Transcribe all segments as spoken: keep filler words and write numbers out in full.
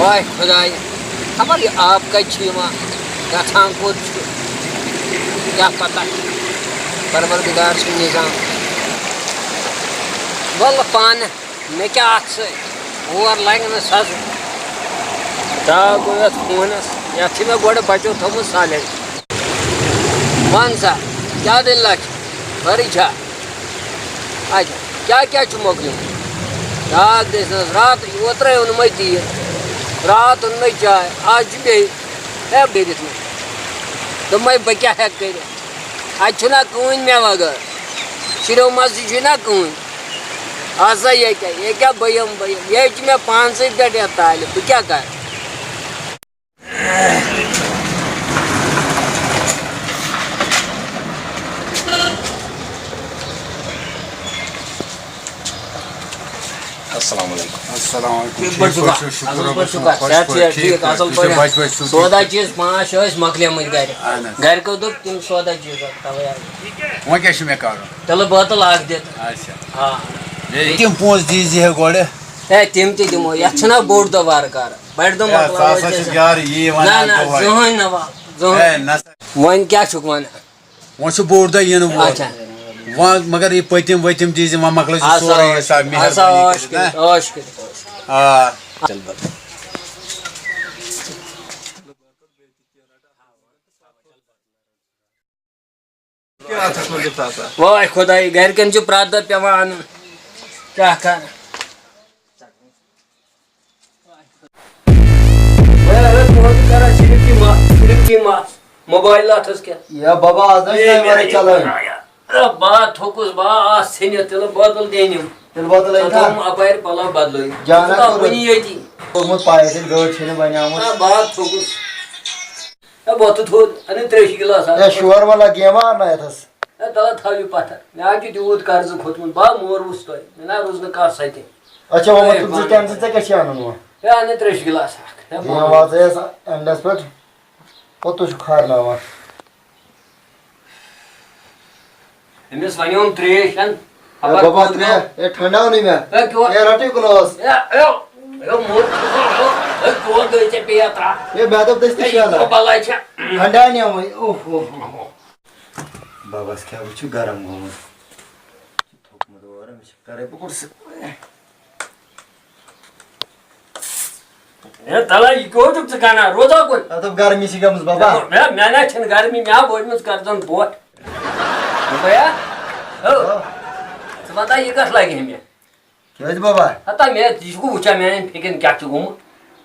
ہاے خۄداے، خبر یہِ آب کَتہِ چھُ یِوان، گژھان کوٚت چھُ، کیٛاہ پَتہ۔ پروردگار سُنٛد نظام۔ وَلہٕ پانہٕ، مےٚ کیٛاہ اَتھ سۭتۍ، اور لَگہِ نہٕ سَزُن۔ داغ گوٚو یَتھ فونَس، یَتھ چھِ مےٚ گۄڈٕ بَچو تھوٚمُت silent۔ وَن سا، کیٛاہ دٔلیٖلہ چھِ؟ خٲرٕے چھا؟ اَتہِ کیٛاہ کیٛاہ چھُ مۄکلیومُت؟ راتھ گٔژھ نہٕ حظ، راتھ اوترَے اوٚن مےٚ تیٖر، راتھ اوٚن مےٚ چاے، آز چھُ بیٚیہِ۔ ہے، بٔرِتھ مےٚ۔ دوٚپمَے، بہٕ کیٛاہ ہٮ۪کہٕ کٔرِتھ؟ اَتہِ چھُنہ کٕہٕنۍ مےٚ وغٲر۔ شُریو منٛز تہِ چھُے نہ کٕہٕنۍ۔ آسا ییٚکیٛاہ، ییٚکیٛاہ بہٕ یِمہٕ، بہٕ یِمہٕ۔ ییٚتہِ چھِ مےٚ پانسٕے پٮ۪ٹھ یَتھ طالب، بہٕ کیٛاہ کَرٕ؟ السلام علیکم۔ السلام علیکم۔ ٹھیٖک پٲٹھۍ چھُکھا؟ ٹھیٖک پٲٹھۍ چھُ، شُکُر اَصٕل رۄبَس پٲٹھۍ کُن، چھُکھا؟ خۄش صحت پٲٹھۍ، چھا ٹھیٖک، ٹھیٖک پٲٹھۍ۔ اَصٕل تُہۍ چھِو پٲٹھۍ؟ بَچہِ وَچہِ سُہ سورُے سودا ٹھیٖک؟ چیٖز پانٛژھ شےٚ ٲسۍ، مۄکلیمٕتۍ گَرِ۔ اَہَن حظ۔ گَرِکیو دوٚپ تِم سودا چیٖز اَتھ تَوَے آیہِ۔ وۄنۍ کیٛاہ چھُ مےٚ کَرُن؟ تِلہٕ بٲتٕل اَکھ دِتھ۔ اچھا۔ آ۔ بیٚیہِ؟ تِم پونٛسہٕ دیٖزِ ہے گۄڈٕ۔ ہے، تِم تہِ دِمو، یَتھ چھُنہ بوٚڑ دۄہ وارٕ کارٕ۔ بَڑِ دۄہ ہے، مۄکلاوو سُہ ہسا أسۍ چھُ أسۍ۔ یارٕ یی وَنان نہ، نہ، دۄہَے۔ زٕہٕنۍ نہٕ وَ-، زٕہٕنۍ۔ ہے، نہ سا۔ وۄنۍ کیٛاہ چھُکھ وَنان؟ وۄنۍ چھُ بوٚڑ دۄہ یِنہٕ وول۔ اچھا۔ وۄنۍ مگر یہِ پٔتِم ؤتِم دیٖزِ، وۄنۍ مۄکلٲیزِ اچھا، سورُے عٲش حساب، کٔرِتھ، مہربٲنی اچھا، عٲش کٔرِتھ، کٔرِتھ، نا۔ عٲش کٔرِتھ، عٲش کٔرِتھ۔ آ۔ کیٛاہ اَتھَس منٛز گِفٹ آسان؟ واے خۄداے، گَرِکٮ۪ن چھُ پرٛٮ۪تھ دۄہ پٮ۪وان اَنُن۔ کیٛاہ کَرٕ؟ ہے، ہے، دۄہَے چھُ کران صرف یہِ مَس، صرف یہِ مَس۔ موبایل اَتھَس کیٛاہ؟ یا بابا، آز نہ چھِ ہے، یِوان میٛانہِ چَلٲنۍ۔ خۄدایا۔ ہے، بہٕ ہا تھوٚکُس، بہٕ ہا آس ژھیٚنِتھ، تِلہٕ بٲتٕل تہِ أنِم۔ تِلہٕ بٲتٕل أنۍ ژٕ تھا؟ تھوٚوُم اَپٲرۍ پَلو بدلٲوِتھ۔ جانہ ژٕ چھُکھ کوٚرُن۔ وٕنہِ ییٚتی۔ کوٚرمُت پایہِ سۭتۍ گٲڑۍ چھَنہٕ بَنیمٕژ۔ ہے، بہٕ ہا تھوٚکُس۔ ہے، وۄتھُتھ ہیوٚر، اَنُن ترٛیشہِ گِلاس اَکھ۔ ہے، شور ما لَگہِ یِوان اَتھَس؟ ہے، تَلہ تھاو یہِ پَتھر۔ مےٚ ہا چھُ تیوٗت قرضہٕ کھوٚتمُت، بہٕ ہا موروُس تۄہہِ۔ مےٚ نہ روٗز نہٕ کانٛہہ سَتہِ۔ اچھا، وۄنۍ ہے، ووٚتھُتھ ژٕ پانہٕ۔ ٹٮ۪نشَن، ژےٚ کیٛاہ چھِ اَنُن وۄنۍ؟ ہے، اَنُن ترٛیشہِ گِلاس اَکھ۔ ہے، یہِ پانہٕ۔ واتہٕ ژٕ یَس اٮ۪نٛڈَس پٮ۪ٹھ، پوٚتُس چھُ کھارناوان۔ أمِس وَنیوم ترٛیش اَن، ہے خبر بابا، کوٚت ترٛیش، گوٚو۔ ہے ٹھنٛڈاو نہٕ مےٚ۔ ہے کیٛو-، ہے رَٹٕے گِلاس۔ ہے، ہے، ہے موٚت چھُ، ہے کیٛو گٔے ژےٚ پیٚیہِ اَتھ ترٛٹھ؟ ہے مےٚ دوٚپ دٔستی ہے، یہِ شیرا۔ کیٛو بَلاے چھےٚ؟ ٹھنٛڈاو نِمٕے، اوہ، اوہ، اوہ۔ بَبَس کیٛاہ وٕچھِو گرم گوٚمُت۔ چھُ تھوٚکمُت اورٕ، أمِس چھِ کَرٕنۍ بہٕ کوٚت سُہ۔ ہے، تَلہ، یہِ کیٛاہ چھُکھ ژٕ کَران؟ روزا کُن۔ اَتھ دوٚپ گرمی چھِ گٔمٕژ، بابا۔ ہے، مےٚ نہ چھَنہٕ گرمی، مےٚ ہا وٲجمٕژ کَرزَن بوٹھ۔ دوٚپمَے ہا، ہو، آ۔ ژٕ وَنتا، یہِ کَتھ لَگہِ ہے مےٚ؟ کیٛازِ بابا؟ ہتا مےٚ، یہِ چھُکھ وٕچھان، میٛانٮ۪ن پھیٚکٮ۪ن کیٛاہ چھُ گوٚمُت؟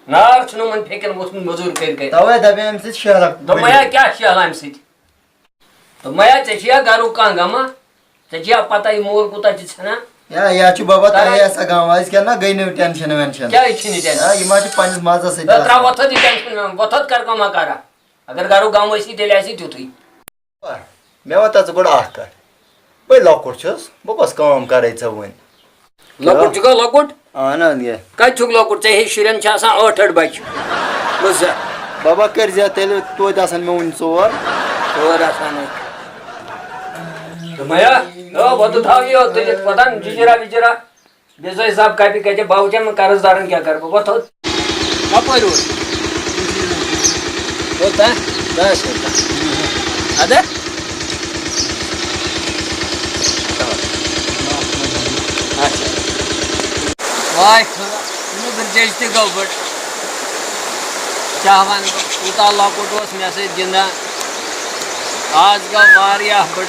نار چھُنہٕ یِمَن پھیٚکٮ۪ن ووٚتھمُت مٔزوٗرۍ کٔرۍ کٔرۍ۔ تَوَے دَپے اَمہِ سۭتۍ شیرَکھ۔ دوٚپمَے ہا، کیٛاہ شیہلہٕ اَمہِ سۭتۍ؟ دوٚپمَے ہا، ژےٚ چھُیا گَرُک کانٛہہ غمہ؟ ژےٚ چھُیا پَتہ یہِ مول کوٗتاہ چھُ ژھٮ۪نان؟ یا، یا چھُ بابا تَوَے تۄہے آسان غم، أزۍ کیٛاہ نہ گٔے نہٕ ٹٮ۪نشَن وٮ۪نشَن۔ کیٛازِ چھِنہٕ ٹٮ۪نشَن؟ یا، یہِ ما چھِ پنٛنِس مَزَس سۭتۍ ترٛاو آسان۔ وۄتھَتھ یہِ ٹٮ۪نشَن، وۄتھَتھ کَر غمہ کَرا۔ اگر گَرُک غم ٲسی، تیٚلہِ آسی تیُتھُے۔ مےٚ وَن تہٕ ژٕ گۄڈٕ اَکھ کَتھ۔ بٔے لۄکُٹ چھُس، بہٕ کۄس کٲم کَرَے ژےٚ وۄنۍ؟ لۄکُٹ چھُکھا لۄکُٹ؟ اَہَن حظ، یہِ۔ کَتہِ چھُکھ لۄکُٹ؟ ژےٚ ہِش شُرٮ۪ن چھِ آسان ٲٹھ ٲٹھ بَچہِ۔ بوٗزتھا؟ بابا، کٔرۍ زِ تیٚلہِ توتہِ آسَن مےٚ وٕنہِ ژور۔ ژور آسان ہے۔ دوٚپمَے ہا، او، بہٕ تہٕ تھاو یہِ تُلِتھ پَتَن جِجِرا وِجِرا۔ بیٚیہِ زٲے حساب کَپہِ کَتہِ، بہٕ وٕچھَن وۄنۍ قرض دارَن کیٛاہ کَرٕ بہٕ، وۄتھ تھوٚد۔ کَپٲرۍ اوس؟ کوٚت تام؟ دَہَس کوٚت تام؟ اَدٕ؟ اچھا۔ واے خۄدا، مُدٕر جیٚجہِ تہِ گٔبٕر۔ کیٛاہ وَنہٕ بہٕ، کوٗتاہ لۄکُٹ اوس مےٚ سۭتۍ گِنٛدان۔ آز گوٚو واریاہ بٔڑ۔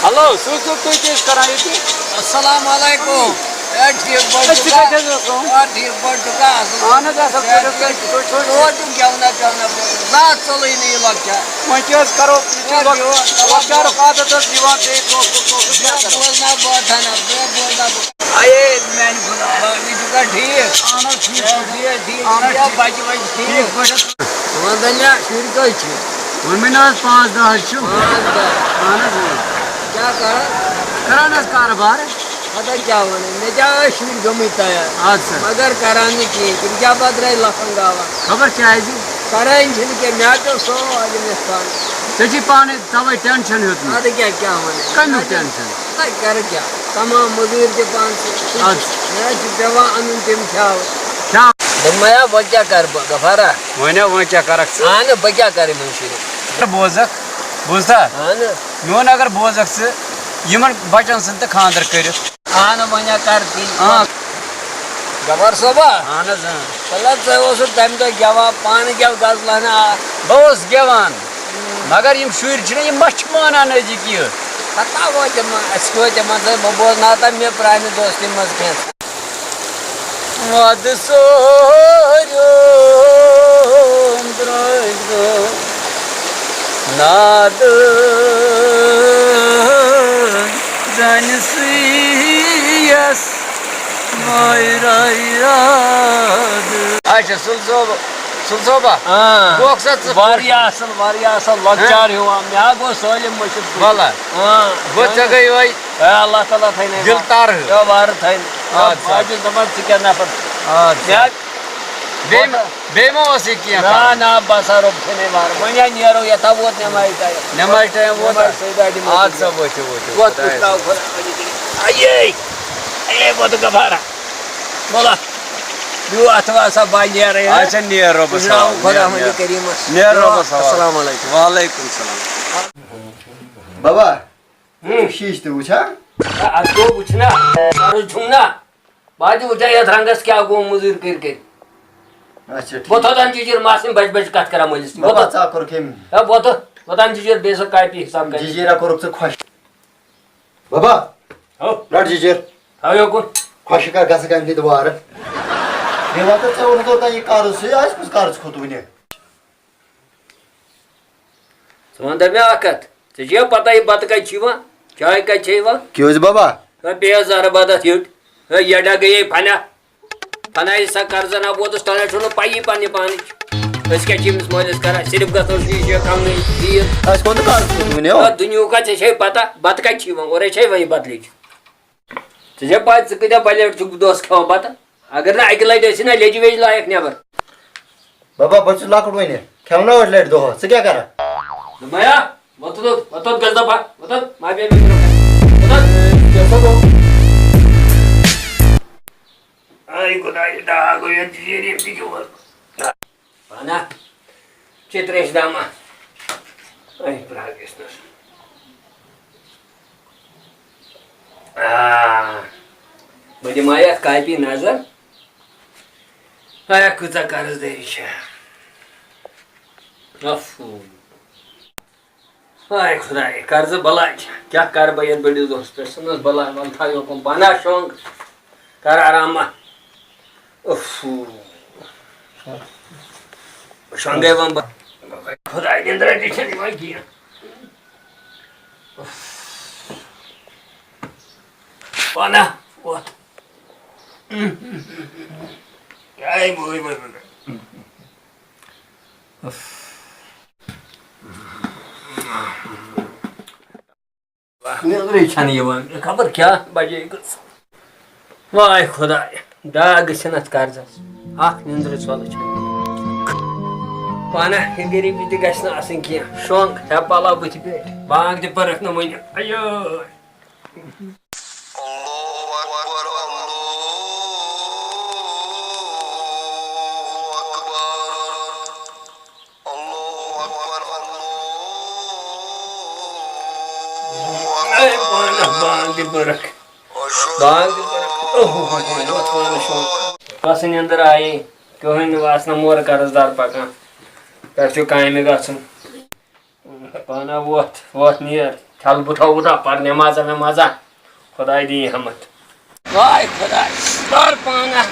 ہیلو، سوٗزِو تُہۍ کیٛاہ ٲسِو کران ییٚتہِ؟ السلام علیکم۔ اے، ٹھیٖک پٲٹھۍ أسۍ چھِ چھُکھا؟ کَتہِ حظ آسان؟ آ، ٹھیٖک پٲٹھۍ چھُکھا؟ اَصٕل اَہَن حظ، اَصٕل پٲٹھۍ حظ۔ تُہۍ چھِو حظ؟ تُہۍ چھِو حظ؟ اور تہِ گٮ۪ونہ پٮ۪ونہ پٮ۪ونہ۔ زانٛہہ ژوٚلُے نہٕ یہِ لۄکچار۔ وۄنۍ کیٛاہ حظ کرو؟ یہِ چھُ اور لۄک-، یہِ اور لۄکچارُک عادت حظ یِوان بیٚیہِ برونٛہہ کُن، برونٛہہ کُن کیٛاہ بہٕ کرو؟ بوزناو بٲتھن حظ، بہٕ بوزناو بہٕ۔ اَیے میٛانہِ خۄدایا، یہِ چھُکھا ٹھیٖک؟ اَہَن حظ، ٹھیٖک پٲٹھۍ۔ ٹھیٖک، ٹھیٖک، اَہَن حظ، ٹھیٖک۔ بَچہٕ وَچہٕ ٹھیٖک؟ ٹھیٖک پٲٹھۍ حظ۔ ژٕ وَن تہٕ مےٚ، شُرۍ کٔژ چھِ؟ ووٚنمَے نہ حظ، پانٛژھ دَہ حظ چھِ۔ پانٛژھ دَہ؟ اَہَن حظ، اۭں۔ کیٛاہ کَران؟ کَران حظ کارٕبار۔ پَتہ کیٛاہ وَنَے، مےٚ کیٛاہ ٲسۍ شُرۍ گٔمٕتۍ تیار۔ اَدٕ سا۔ مگر کَران نہٕ کِہیٖنۍ، تِم کیٛاہ بدرٲے لَفَن گاوَن۔ خبر کیٛازِ؟ کَرٲنۍ چھِنہٕ کینٛہہ، مےٚ پیوٚو سورُے أمِس پانَس۔ ژےٚ چھُے پانَے تَوَے ٹٮ۪نشَن ہیوٚتمُت۔ اَدٕ کیٛاہ، کیٛاہ وَنَے؟ کَمیُک ٹٮ۪نشَن؟ کرٕ کیٛاہ؟ تمام مٔزوٗرۍ تہِ پانسٕے۔ اَدٕ۔ مےٚ حظ چھُ پٮ۪وان اَنُن تِم کھیٛاوٕ۔ کیٛاہ؟ دوٚپمَے ہا، وۄنۍ کیٛاہ کرٕ بہٕ، غفارا؟ وۄنۍ ہا، وۄنۍ کیٛاہ کرکھ ژٕ؟ اَہنہٕ، بہٕ کیٛاہ کرٕ یِمَن شُرٮ۪ن؟ بوزکھ، بوٗزتھا؟ اَہنہٕ۔ میون اگر بوزکھ ژٕ، یِمَن بَچَن سۭتۍ تہٕ خانٛدر کٔرِتھ۔ اَہنہٕ، وۄنۍ ہا کر تی۔ آ۔ غفار صٲبا؟ اَہن حظ، اۭں۔ وَلہٕ ژٕ اوسُکھ تَمہِ دۄہ گٮ۪وان، پانہٕ گٮ۪و غزلہٕ ہنا اَکھ۔ بہٕ اوسُس گٮ۪وان، مگر یِم شُرۍ چھِنہ، یِم ما چھِ مانان أزِکۍ یہِ؟ پَتہ وۄنۍ تِمَن، اَسہِ کیٛاہ تِمَن سۭتۍ، بہٕ بوزناو تَمہِ مےٚ پرٛانہِ دوستہِ منٛز کینٛژھا۔ وعدٕ سوریوم درٛٲے درٛٲے نادٕ زَنہِ سٕے یَس مٲرۍ رادٕ۔ اچھا، سُل صٲب، سُل صٲبا، آ۔ گوکھ سا ژٕ واریاہ خۄش؟ اَصٕل، واریاہ اَصٕل، لۄکچار ہیوٗ آو۔ مےٚ ہا گوٚو سٲلِم مٔشِتھ۔ وَلہٕ۔ آ۔ گوٚو ژےٚ گٔے وۄنۍ اے اللہ تعالیٰ تھٲینَے دِل وارٕ۔ تَرٕ۔ اے وارٕ تھٲینَے۔ اَدٕ سا۔ بہٕ حظ چھُس دَپان، ژٕ کیٛاہ نفر؟ اَدٕ سا۔ مےٚ بیٚیہِ، بیٚیہِ ما اوس یہِ کینٛہہ؟ نہ، نہ، بَس ہا، رۄب تھٲینَے وارٕ۔ وۄنۍ ہا نیرو، یَتھ ہا ووت نٮ۪مازِ ٹایم۔ نٮ۪مازِ ٹایم ووت؟ نٮ۪مازِ سۭتۍ دادِ منٛز اَدٕ سا، وٲتِو، وٲتِو، ووت خۄدایَس۔ وٕچھناو خۄدایَس۔ اَیے، اَیے، ووت غفارا۔ وَلہ، بیٚہو اَتھ واسا با نیرَے، ہا؟ اچھا، نیر رۄبَس وٕچھناو حوالہٕ، خۄدا نیر، وۄنۍ نیر۔ کریٖمَس۔ نیر رۄبَس حوالہٕ۔ السلام علیکُم۔ وعلیکُم السلام۔ بَبا، ہُم۔ شیٖشہٕ تہِ وٕچھ، ہا؟ اَدٕ گوٚو وٕچھ نا، عرض چھُم نا۔ بہٕ تہِ وٕچھا یَتھ رنٛگَس کیٛاہ گوٚو مٔزوٗرۍ کٔرۍ کٔرۍ۔ اچھا، ٹھیٖک۔ بہٕ تھوٚدان جِجِر ماسٕنۍ بَجہِ بَجہِ کَتھ کَران مٲلِس۔ بَبا، وۄتھ۔ ژٕ ہا کوٚرُکھ أمۍ۔ ہے، وۄتھ، وۄتھ اَن جِجِر بیٚیہِ سۄ کاپی حِساب کَرِ۔ جِجیٖرا کوٚرُکھ ژٕ خۄش۔ بَبا، ہو۔ رَٹ جِجِر۔ تھاو یوکُن۔ خۄشِک ہا گژھٕ کَنہِ تہِ دُبارٕ۔ بیٚیہِ وَن تہٕ ژےٚ ووٚنُتھ اوٚتام یہِ قرض چھُ، یہِ آسہِ کُس قرض کھوٚت وٕنہِ؟ ژٕ وَن تہٕ مےٚ اَکھ کَتھ، ژےٚ چھےٚ پَتہ یہِ بَتہٕ کَتہِ چھُ یِوان؟ چاے کَتہِ چھےٚ یِوان؟ کیٛاہ حظ بَبا؟ ہے، بیٚیہِ حظ زَرٕ بَدَتھ ہیوٚٹ۔ ہے، یَڈا گٔیے فَنا۔ فَنا یہِ سا قرضَن ہا ووتُس، تۄہہِ نہ چھُو نہٕ پَیی پنٛنہِ پانٕچ۔ أسۍ کیٛاہ چھِ أمِس مٲلِس کَران؟ صرف گژھو شیٖشہٕ کَمنٕے تیٖل۔ اَسہِ کوٚت قرض کوٚت وٕنہِ، ہو؟ ہے، دُنیہُک ہا، ژےٚ چھے پَتہ، بَتہٕ کَتہِ چھُ یِوان؟ اورَے چھے وۄنۍ یہِ بَدلٕچ۔ ژےٚ چھےٚ پَے ژٕ کۭتیٛاہ پَلیٹ چھُکھ دۄہَس کھٮ۪وان بَتہٕ؟ اگر نہٕ اَکہِ لَٹہِ ٲسۍ نا لیٚجہِ ویٚجہِ لایَکھ نٮ۪بَر۔ بَبا، بہٕ چھُس لۄکُٹ وٕنہِ، کھٮ۪مہٕ نا ٲٹھ لَٹہِ دۄہَس، ژٕ کیٛاہ کَران؟ دوٚپمَے ہا، وۄتھ تہٕ، وۄتھ تہٕ، گژھ دَپا، وۄتھ تہٕ، ما بیٚہہ مےٚ برونٛہہ کَنہِ۔ وۄتھ تہٕ۔ کیٛاہ سا گوٚو؟ آے خۄداے، ڈاکھ گوٚو یَتھ جیٖرِ، یِم تہِ کیٛاہ وَنہٕ؟ پانا، چتریش داما۔ اے پراگیشنس۔ آ، بہٕ دِمہٕ ہا یتھ کاپی نظر۔ اے، کۭژاہ قرض دٲری چھےٚ۔ افو۔ ہاے خۄداے، قرضہٕ بلاے چھےٚ۔ کیٛاہ کَرٕ بہٕ یَتھ بٔڈِس دۄہَس پٮ۪ٹھ؟ ژھٕنُس بلاے، وَلہٕ تھاو یوکُن پَناہ شۄنٛگ، کَر آرامہ۔ اُف۔ شۄنٛگَے وۄنۍ بہٕ۔ خۄداے، نِندرَے تہِ چھَنہٕ یِوان کینٛہہ۔ اُف۔ پَناہ وۄتھ۔ اے بوے، بوے، بوے۔ اُف۔ نیٚنٛدرٕے چھَنہٕ یِوان، خبر کیٛاہ بجے گٔژھ۔ واے خۄداے، داغ گٔژھِن اَتھ قرضس، اکھ نیٚنٛدرٕ ژۄلہٕ چھَنہٕ۔ پانہ یہِ غریٖبی تہِ گژھِ نہٕ آسٕنۍ کینٛہہ۔ شۄنٛگ، ہےٚ پَلو بٕتھِ پٮ۪ٹھ، بانٛگ تہِ پٔرٕکھ نہٕ وُنہِ۔ ایٲے! اللہ اکبر، اللہ اکبر، اللہ اکبر، اللہ اکبر۔ اے پانہ بانگ تہِ پٔرٕکھ۔ بانگ تہِ پٔرٕکھ۔ اوہ، اوہ، اوہ، اوہ، اوہ، اوہ۔ پسن اندر آیے، کٕہٕنۍ نہٕ واسنہ مورٕ قرض دار پکان۔ پٮ۪ٹھ چھُ کامہِ گژھُن۔ پانا ووتھ، ووتھ نیر۔ چھل بہٕ تھاوٕ بہٕ پر نمازا ومازا۔ خداے دِیہِ ہمت۔ واے خداے، پر پانا۔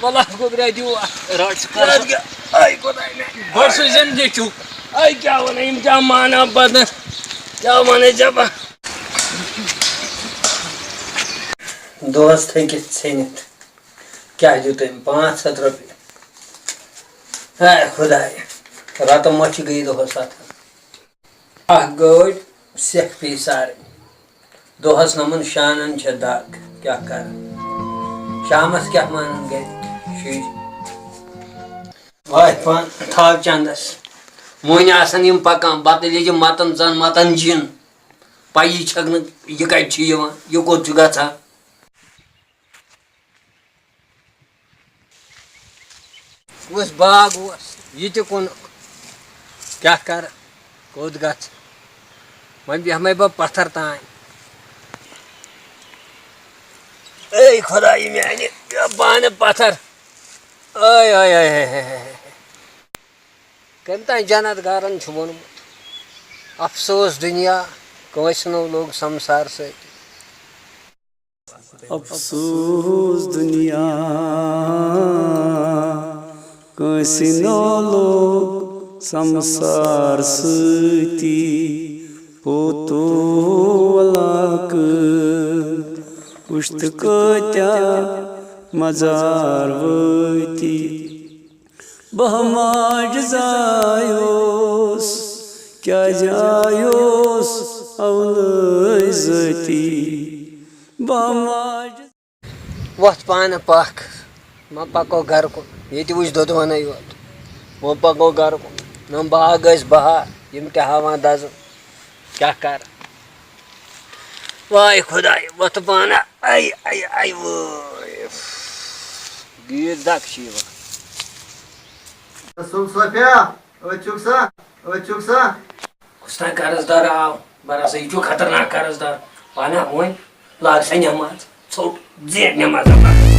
وَلہ گوٚبریا دیوٗ اَتھ۔ رَٹ ژٕ کر سا۔ آے خداے مےٚ۔ گۄڈٕ سُہ زِندٕ چھُ۔ آے کیٛاہ وَنان، یِم کیٛاہ مانان پَتہٕ؟ کیٛاہ وَنَے ژےٚ بہٕ؟ دۄہَس تھٔکِتھ ژھیٚنِتھ۔ کیٛاہ دیُت أمۍ؟ پانٛژھ ہَتھ رۄپیہِ۔ ہے خۄداے، رَتہٕ مۄچھِ گٔے دۄہَس اَتھ۔ اَکھ گٲڑۍ سٮ۪کھ پیٚیہِ سارٕنۍ۔ دۄہَس نَمَن شانَن چھےٚ دَگ، کیٛاہ کَرٕ؟ شامَس کیٛاہ مانَن گَرِکۍ شُرۍ؟ وۄتھ پہن تھاو چندس۔ وۄنۍ آسن یِم پکان، بتہٕ لیٚجہِ متن زن متن جِن۔ پَیی چھکھ نہٕ یہِ کَتہِ چھُ یِوان، یہِ کوٚت چھُ گژھان۔ کُس باغ اوس، یہِ تہِ کُنُکھ۔ کیٛاہ کَرٕ، کوٚت گژھٕ؟ وۄنۍ بیٚہمَے بہٕ پَتھر تام۔ اے خۄدایہِ میٛانہِ، یہِ بانہٕ پَتھر۔ A, A, A, A, A, A. کٔمۍ تام جنت گارن چھُ ووٚنمُت، افسوس دُنیا، کٲنٛسہِ نو لوٚگ سمسار سۭتۍ۔ افسوس دُنیا، کٲنٛسہِ نو لوٚگ سمسار سۭتی۔ پوتو علاقہٕ وٕچھ تہٕ کۭتیٛاہ مزار وٲتی۔ بہٕ ہا ماجہِ زایوس، کیٛازِ آیوس اولٲے ذٲتی؟ بہٕ ہا ماجہِ۔ وۄتھ پانہٕ پکھ، ما پکو گرٕ کُن، ییٚتہِ وٕچھ دۄدوَنے یوت۔ وۄنۍ پکو گرٕ کُن، نۄم باغ ٲسۍ بہار، یِم تہِ ہاوان دزُن۔ کیٛاہ کَرٕ؟ واے خۄداے، وۄتھٕ پانہ۔ اَے، اَے، اَے، وٲے۔ گیٖر دَگ چھِ یِوان۔ رسول صوفیا، أتۍ چھُکھ سا؟ أتۍ چھُکھ سا؟ کُس تام قرض دار آو، بَران سا، یہِ چھُ خطرناک قرض دار۔ پانہ وۄنۍ لاگ سا نٮ۪ماز۔ ژھوٚٹ زینٛٹھ نٮ۪مازا پَران۔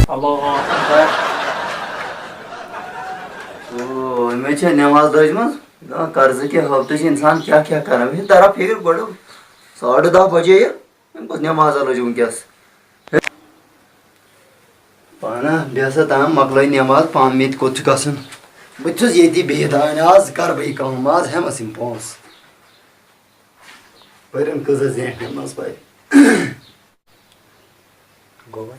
اللہ اکبر۔ او، مےٚ چھےٚ نٮ۪ماز لٔجمٕژ۔ آ، قرضہٕ کہِ ہفتہٕ چھِ اِنسان کیٛاہ کیٛاہ کران۔ مےٚ چھِ تران فِکر گۄڈٕ ساڑٕ دَہ بجے یہِ۔ أمۍ کۄس نٮ۪مازا لٔج وٕنکیٚس؟ پانہ بیٚہہ سا تام، مۄکلٲے نٮ۪ماز، پانہٕ مےٚ تہِ کوٚت چھُ گژھُن؟ بہٕ تہِ چھُس ییٚتی بِہِتھ، وۄنۍ آز کَرٕ بہٕ یہِ کٲم، آز ہٮ۪مَس یِم پونٛسہٕ۔ پٔرِن کۭژاہ زینٛٹھ نٮ۪ماز پَرِ۔ گوٚو وۄنۍ؟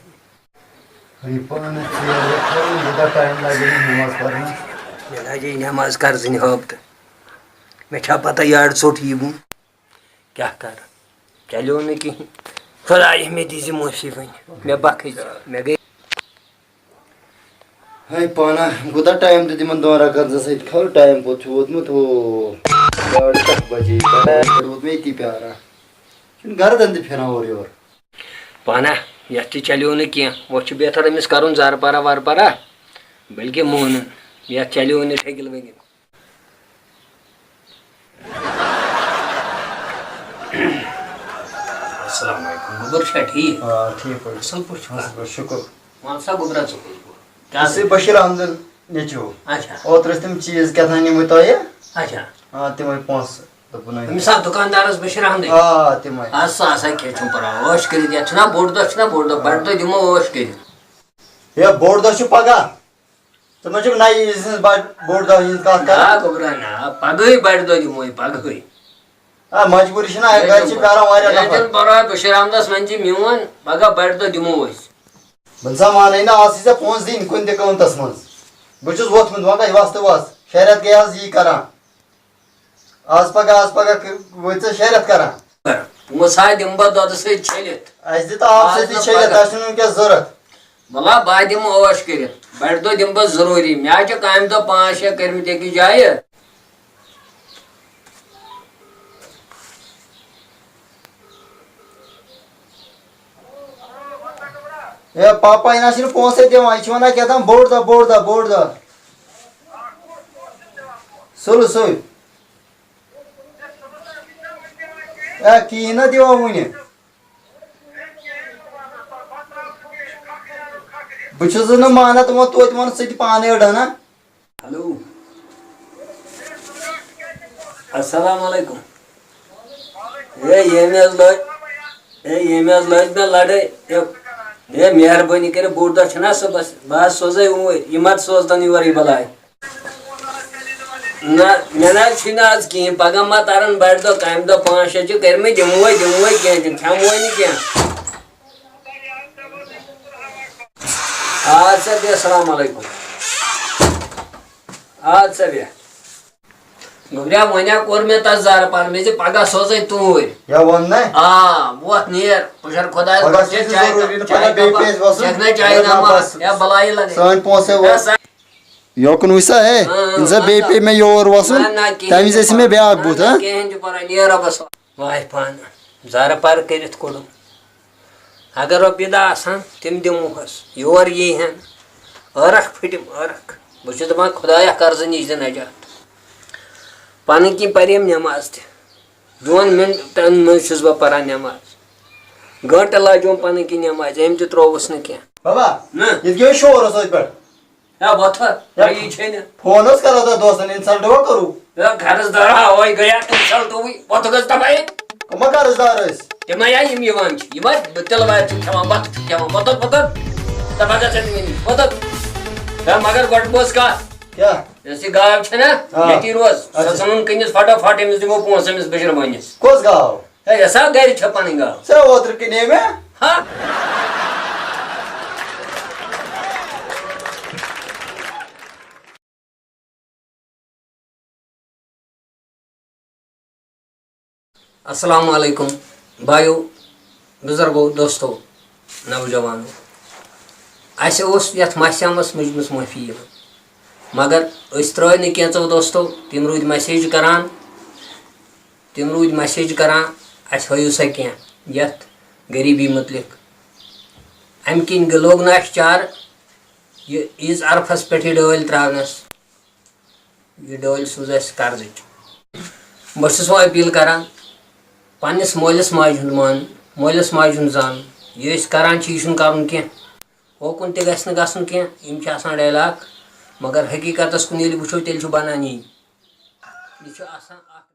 وۄنۍ پانَس ژیر وۄتھُن، یوٗتاہ ٹایم لَگہِ نہٕ نٮ۪ماز پَرنَس۔ مےٚ لَجے نٮ۪ماز قرضٕنۍ ہٲبتہٕ۔ مےٚ چھا پَتہ یارٕ ژوٚٹ یی بۄن؟ کیٛاہ کَرٕ؟ چلیو نہٕ کِہیٖنۍ۔ خۄداے، مےٚ دیٖزِ معٲفی وۄنۍ۔ مےٚ بَخٕچ، مےٚ گٔے۔ ہے پانہ، کوٗتاہ ٹایم دیُت یِمن دۄن رکعتن سۭتۍ؟ خبر ٹایم کوٚت چھُ ووتمُت؟ ہو، ساڑٕ کاہ بجے، ٹایم کوٚت ووت مےٚ ییٚتی پیاران۔ چھُنہٕ گردن تہِ پھِران اورٕ یورٕ۔ پانہ، یتھ تہِ چلیو نہٕ کینٛہہ۔ وۄنۍ چھُ بہتر أمِس کرُن زرٕ پرا ورٕ پرا، بلکہِ مونُن۔ یتھ چلیو نہٕ ٹھیٚکِل وٕنہِ۔ السلام علیکم۔ گوٚبُر چھا ٹھیٖک؟ آ، ٹھیٖک پٲٹھۍ۔ اَصٕل پٲٹھۍ چھُکھا؟ اَصٕل پٲٹھۍ، شُکُر۔ وَن سا گوٚبرا ژٕ کُس گوٚو؟ کیٛاہ ژٕ سا؟ بشیٖر احمدُن نیٚچوٗ۔ اچھا۔ اوترٕ ٲسۍ تِم چیٖز کیٛاہ تام نِمٕتۍ تۄہہِ؟ اچھا۔ آ، تِمَے پونٛسہٕ۔ دوٚپُن أنۍ۔ أمِس ہا دُکاندارَس بشیٖر احمدٕنۍ؟ آ، تِمَے۔ اَدٕ سا، اَدٕ سا، کینٛہہ چھُنہٕ پَرواے۔ عٲش کٔرِتھ، یَتھ چھُنہ بوٚڑ دۄہ چھُنہ بوٚڑ دۄہ، بَڑِ دۄہ دِمو عٲش کٔرِتھ۔ ہے، بوٚڑ دۄہ چھُ پَگاہ۔ ژٕ ما چھُکھ نَیہِ عیٖذ ہٕنٛز بَڑ-، بوٚڑ دۄہ ہٕنٛز کَتھ کران؟ نہ گوٚبرا نہ، پَگہٕے بَڑِ دۄہ دِمو یہِ، پَگہٕے۔ آ، مجبوٗری چھِنہ، اَسہِ گَرِ چھِ پیٛاران واریاہ نفر۔ ہے، چھُنہٕ پَرواے، بشیٖر احمدَس وَن زِ میون، پَگاہ بَڑِ دۄہ دِمو أسۍ۔ بہٕ نہ سا مانَے نہٕ، آز چھِ ژےٚ پونٛسہٕ دِنۍ کُنہِ تہِ قۭمتَس منٛز۔ بہٕ چھُس ووٚتھمُت، وۄنۍ کَتہِ وَستہٕ وَس؟ شریعت گٔے آز یی کران۔ آز پگاہ، آز پگاہ ک-، وٲتۍ ژےٚ شیٚے رٮ۪تھ کران۔ پونٛسہٕ ہا دِمہٕ بہٕ دۄدٕ سۭتۍ چھٔلِتھ۔ اَسہِ دِ تہٕ آبہٕ آز سۭتی نہٕ چھٔلِتھ، پگاہ۔ اَسہِ چھُنہٕ وٕنکیٚس ضوٚرَتھ۔ وَلہ، بہٕ ہا دِمہٕ عٲش کٔرِتھ۔ بَڑِ دۄہ دِمہٕ بہٕ ضروٗری۔ مےٚ ہا چھِ کامہِ دۄہ پانٛژھ شےٚ کٔرمٕتۍ أکِس جایہِ۔ ہے پاپا، یہِ نہ چھُنہٕ پونٛسَے دِوان، یہِ چھُ وَنان کیٛاہ تام بوٚڑ دۄہ، بوٚڑ دۄہ، بوٚڑ دۄہ۔ سُلہٕ سُے۔ ہے، کِہیٖنۍ نہ دِوان وُنہِ۔ بہٕ چھُس نہٕ مانان، تِمو توتہِ ووٚن ژٕ تہِ پانَے أڑ ہنا۔ ہیلو۔ السلام علیکم۔ ہے، ییٚمہِ حظ لٲج، ہے، ییٚمہِ حظ لٲج مےٚ لڑٲے۔ ہے، ہے، مہربٲنی کٔرِتھ، بوٚڑ دۄہ چھُنہ صُبحس، بہٕ حظ سوزے اوٗرۍ، یہِ مت سوزتن یورٕ یہِ بلاے۔ نہ، مےٚ نہ حظ چھُے نہٕ آز کِہیٖنۍ۔ پگاہ ما ترن بڑِ دۄہ، کامہِ دۄہ پانٛژھ شےٚ چھِ کٔرمٕتۍ، دِموے، دِموے کینٛہہ، تِم کھٮ۪موے نہٕ کینٛہہ۔ آد سا بیٚہہ، السلام علیکم۔ آد سا بیٚہہ۔ گوٚبریا، وۄنۍ ہا کوٚر مےٚ تَس زَرٕ پَر، مےٚ زِ پَگاہ سوزَے توٗرۍ۔ یا ووٚن نہ؟ آ، وۄتھ نیر، بہٕ چھَس خۄدایَس پَگاہ گۄڈٕ چھُ چاے ضروٗری کَپ، نہٕ، چاے پَگاہ بیٚیہِ کَپا، پیٚیہِ اَسہِ وَسُن۔ چَکھ نہ چاے اَدٕ نہ نَماز، بَس۔ یا بَلایہِ لَگے۔ سٲنۍ پونٛسہٕ ہے یا ووت۔ سا- یوکُن وٕچھ سا، ہے، اۭں، ییٚمہِ ساتہٕ بیٚیہِ اۭں۔ پیٚیہِ مےٚ یور وَسُن، نہ، نہ، کِہیٖنۍ تَمہِ وِزِ نہٕ آسہِ مےٚ پَرواے۔ بیٛاکھ نہ، بُتھ، نہ، ہا؟ کِہیٖنۍ تہِ پَرواے، نیر رۄبَس حوالہٕ۔ واے پانہٕ، زَرٕ پَر کٔرِتھ کوٚڑُم۔ اگر رۄپیہِ دَہ آسہٕ ہن، تِم دِموہَس۔ یور یی ہن۔ ٲرَکھ پھٕٹِم، ٲرَکھ۔ بہٕ چھُس دَپان، خۄدایا، قرضہٕ نِش دِ نجات۔ پَنٕنۍ کِنۍ پَریم نٮ۪ماز تہِ۔ دۄن مِنٹَن منٛز چھُس بہٕ پَران نٮ۪ماز۔ گٲنٛٹہٕ لَجوم پَنٕنۍ کِنۍ نٮ۪مازِ، أمۍ تہِ ترٛووُس نہٕ کینٛہہ۔ بابا، نہ۔ ییٚتہِ کیٛاہ شور اوس أتھۍ پٮ۪ٹھ؟ ہے، وۄتھ، ہے، یی چھے نہٕ۔ فون اوس کران تۄہہِ دوستن، insult وۄنۍ کوٚروٕ؟ ہے، قرض دار ہا، وۄنۍ گٔیا insult وٕے، وۄتھ گژھ دَپے۔ کٕمہ قرض دار ٲسۍ؟ تِمے ہا یِم یِوان چھِ، یِمے تِلہٕ وارِ چھِ کھٮ۪وان، بَتہٕ چھِ کھٮ۪وان، وۄتھ، وۄتھ۔ دَپان گژھ ژٕ مےٚ نِش، وۄتھ۔ ہے، مگر گۄڈٕ بوز کَتھ۔ کیٛاہ؟ یۄس یہِ گاو چھےٚ نا، آ۔ ییٚتی روز، سۄ اچھا۔ ژھٕنُن کٕنِتھ فٹافٹ، أمِس دِمو پونٛسہٕ أمِس بٔشرٕ مٲنِس۔ کۄس گاو؟ ہے، یۄس سا گرِ چھےٚ پنٕنۍ گاو۔ ژےٚ اوترٕ کٕنے مےٚ۔ ہا؟ السلام علیکم بایو، بزرگو، دوستو، نوجوانو۔ اسہِ اوس یتھ مسہِ آمس مجمس معافی یِوان، مگر أسۍ ترٲے نہٕ کینٛژو دوستو، تِم روٗدۍ message کران، تِم روٗدۍ message کران، اسہِ ہٲیِو سا کینٛہہ یتھ غریبی متعلق۔ امہِ کِنۍ گٔے، لوٚگ نہٕ اسہِ چارٕ، یہِ عیٖز عرفس پٮ۪ٹھ یہِ ڈٲلۍ ترٛاونس، یہِ ڈٲلۍ سوٗز اَسہِ قرضٕچ۔ بہٕ چھُس وۄنۍ appeal کران، پننِس مٲلِس ماجہِ ہُنٛد مان، مٲلِس ماجہِ ہُنٛد زان، یہِ أسۍ کران چھِ، یہِ چھُنہٕ کرُن کینٛہہ۔ اوکُن تہِ گژھِ نہٕ گژھُن کینٛہہ، یِم چھِ آسان dialogue، مگر حقیٖقتس کُن ییٚلہِ وٕچھو، تیٚلہِ چھُ بنان یی۔ یہِ چھُ آسان اکھ